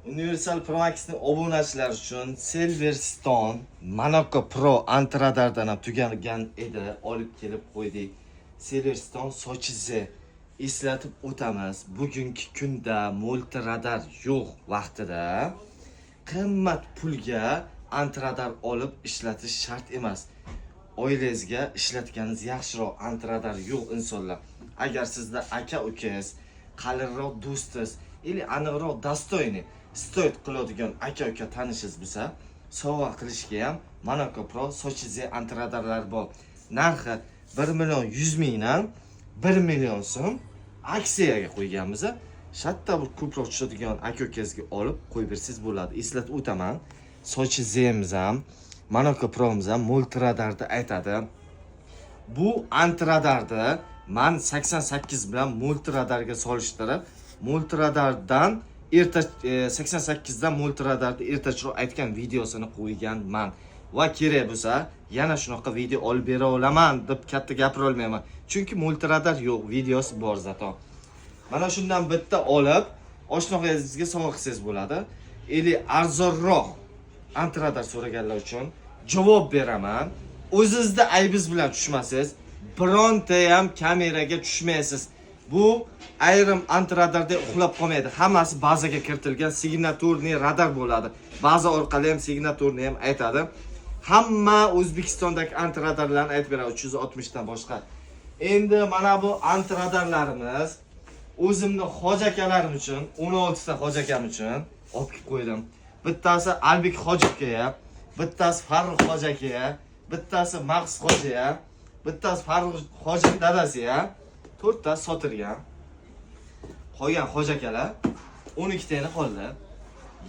Universal Pro Max'ning obunachilari uchun Silverstone Monaco Pro antiradardan ham tugagan edi. Olib kelib qo'ydik. Silverstone Sochi Z. Eslatib o'tamiz, bugungi kunda multiradar yo'q vaqtida qimmat pulga antiradar olib ishlatish shart emas. Oilangizga ishlatganingiz yaxshiroq antiradar yo'q insonlar. Agar sizda aka ukangiz, qalinroq do'stingiz или aniqroq достойный, стоит qiladigan aka uka tanishingiz bo'lsa, sovg'a qilishga ham Monaco Pro Sochi Z antiradarlar bor. Narxi 1 million 100 mingdan 1 million so'm aksiyaga qo'yganmiz. Shatda bir ko'proq tushadigan aka ukangizga olib qo'yib bersangiz bo'ladi. Eslatib o'taman, Sochi Z'miz ham, Monaco Pro'miz ham multiradarda aytadi. Bu antiradarni man 88 bilan multiradarga solishtirib, multiradardan erta 88 dan multiradarda ertachiroq aytgan videosini qo'yganman va kerak bo'lsa yana shunaqa video olib bera olaman deb katta gapira olmayman, chunki multiradar yo'q, videosi bor зато. Mana shundan bitta olib oshnog'ingizga sovg'a qilsangiz bo'ladi или arzonroq antiradar so'raganlar uchun javob beraman. O'zizni aybingiz bilan tushmasangiz, bironta ham kameraga tushmaysiz. Bu ayrim antiradarda uxlab qolmaydi, hammasi bazaga kiritilgan сигнатурный radar bo'ladi. Baza orqali ham сигнатурный ham aytadi. Hamma O'zbekistondagi antiradarlarni aytib beradi, 360 dan boshqa. Endi mana bu antiradarlarimiz o'zimni hoji akalarim uchun, 16 ta hoji akam uchun olib kelib qo'ydim. Bittasi Albek Hojevga, bittasi Farruh hoji akaga, bittasi Maqsud hojiga, bittasi Farruh hoji dadasiga. To'rttasi sotilgan. Qolgan hoji akalar 12 tani qoldi.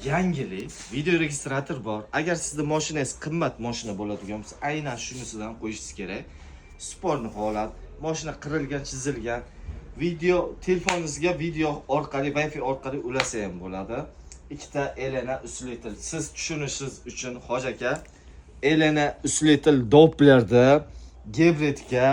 Yangilik video registrator bor. Agar sizni mashinangiz qimmat mashina bo'ladigan bo'lsa, aynan shunisidan qo'yishingiz kerak. Спорный holat, mashina qirilgan, chizilgan, video telefoningizga video orqali, Wi-Fi orqali ulasa ham bo'ladi. Ikkita LNA усилитель. Siz tushunishingiz uchun, hoji aka, LNA усилитель Dopplerda gibridga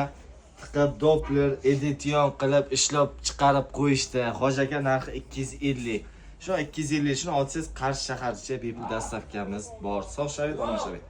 tiqib, Doppler edition qilib ishlab chiqarib qo'yishdi, hoji aka. Narxi 250. Shu 250, shuni olsangiz, Qarshi shaharcha bepul доставка miz bor. Sog' sharoit, omon sharoit.